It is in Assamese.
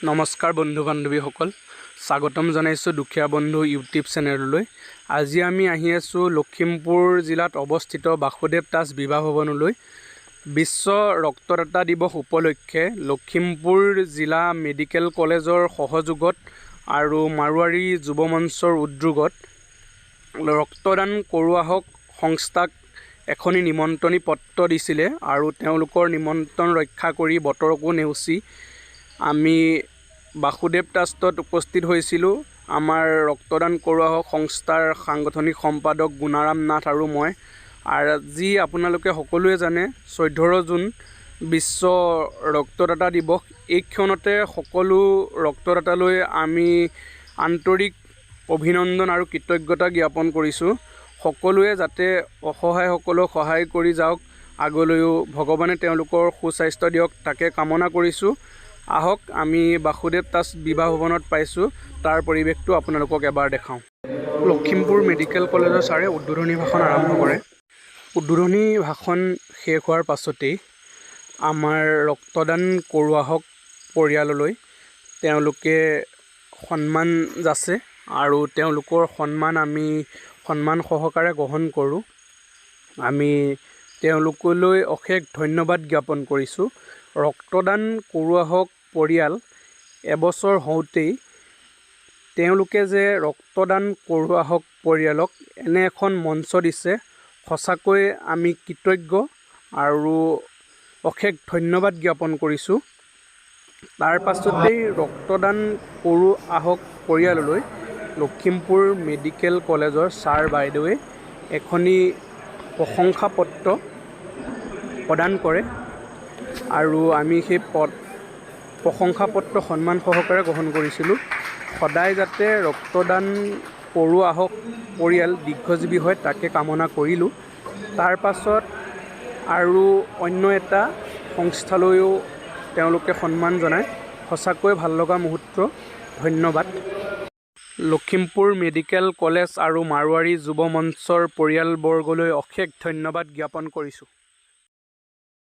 নমস্কাৰ বন্ধু বান্ধৱীসকল, স্বাগতম জনাইছোঁ দুখীয়া বন্ধু ইউটিউব চেনেললৈ। আজি আমি আহি আছোঁ লখিমপুৰ জিলাত অৱস্থিত বাসুদেৱ ট্ৰাষ্ট বিবাহ ভৱনলৈ। বিশ্ব ৰক্তদাতা দিৱস উপলক্ষে লখিমপুৰ জিলা মেডিকেল কলেজৰ সহযোগত আৰু মাৰোৱাৰী যুৱ মঞ্চৰ উদ্যোগত ৰক্তদান কৰোঁ আহক সংস্থাক এখনি নিমন্ত্ৰণী পত্ৰ দিছিলে আৰু তেওঁলোকৰ নিমন্ত্ৰণ ৰক্ষা কৰি বতৰকো নেওচি আমি বাসুদেৱ ট্ৰাষ্টত উপস্থিত হৈছিলোঁ। আমাৰ ৰক্তদান কৰোঁ আহক সংস্থাৰ সাংগঠনিক সম্পাদক গুণাৰাম নাথ আৰু মই। আজি আপোনালোকে সকলোৱে জানে, 14 জুন বিশ্ব ৰক্তদাতা দিৱস। এই ক্ষণতে সকলো ৰক্তদাতালৈ আমি আন্তৰিক অভিনন্দন আৰু কৃতজ্ঞতা জ্ঞাপন কৰিছোঁ। সকলোৱে যাতে অসহায়সকলক সহায় কৰি যাওক আগলৈও, ভগৱানে তেওঁলোকৰ সুস্বাস্থ্য দিয়ক, তাকে কামনা কৰিছোঁ। আহক, আমি বাসুদেৱ ট্ৰাষ্ট বিবাহ ভৱনত পাইছোঁ, তাৰ পৰিৱেশটো আপোনালোকক এবাৰ দেখাওঁ। লখিমপুৰ মেডিকেল কলেজৰ ছাৰে উদ্বোধনী ভাষণ আৰম্ভ কৰে। উদ্বোধনী ভাষণ শেষ হোৱাৰ পাছতেই আমাৰ ৰক্তদান কৰোঁ আহক পৰিয়াললৈ তেওঁলোকে সন্মান যাচে আৰু তেওঁলোকৰ সন্মান আমি সন্মান সহকাৰে গ্ৰহণ কৰোঁ। আমি তেওঁলোকলৈ অশেষ ধন্যবাদ জ্ঞাপন কৰিছোঁ। ৰক্তদান কৰোঁ আহক পৰিয়াল এবছৰ হওঁতেই তেওঁলোকে যে ৰক্তদান কৰোঁ আহক পৰিয়ালক এনে এখন মঞ্চ দিছে, সঁচাকৈ আমি কৃতজ্ঞ আৰু অশেষ ধন্যবাদ জ্ঞাপন কৰিছোঁ। তাৰ পাছতেই ৰক্তদান কৰোঁ আহক পৰিয়াললৈ লখিমপুৰ মেডিকেল কলেজৰ ছাৰ বাইদেৱে এখনি প্ৰশংসা পত্ৰ প্ৰদান কৰে আৰু আমি সেই প্ৰশংসা পত্ৰ সন্মান সহকাৰে গ্ৰহণ কৰিছিলোঁ। সদায় যাতে ৰক্তদান কৰোঁ আহক পৰিয়াল দীৰ্ঘজীৱী হয়, তাকে কামনা কৰিলোঁ। তাৰ পাছত আৰু অন্য এটা সংস্থালৈও তেওঁলোকে সন্মান জনায়। সঁচাকৈ ভাল লগা মুহূৰ্ত। ধন্যবাদ। লখিমপুৰ মেডিকেল কলেজ আৰু মাৰোৱাৰী যুৱ মঞ্চৰ পৰিয়ালবৰ্গলৈ অশেষ ধন্যবাদ জ্ঞাপন কৰিছোঁ।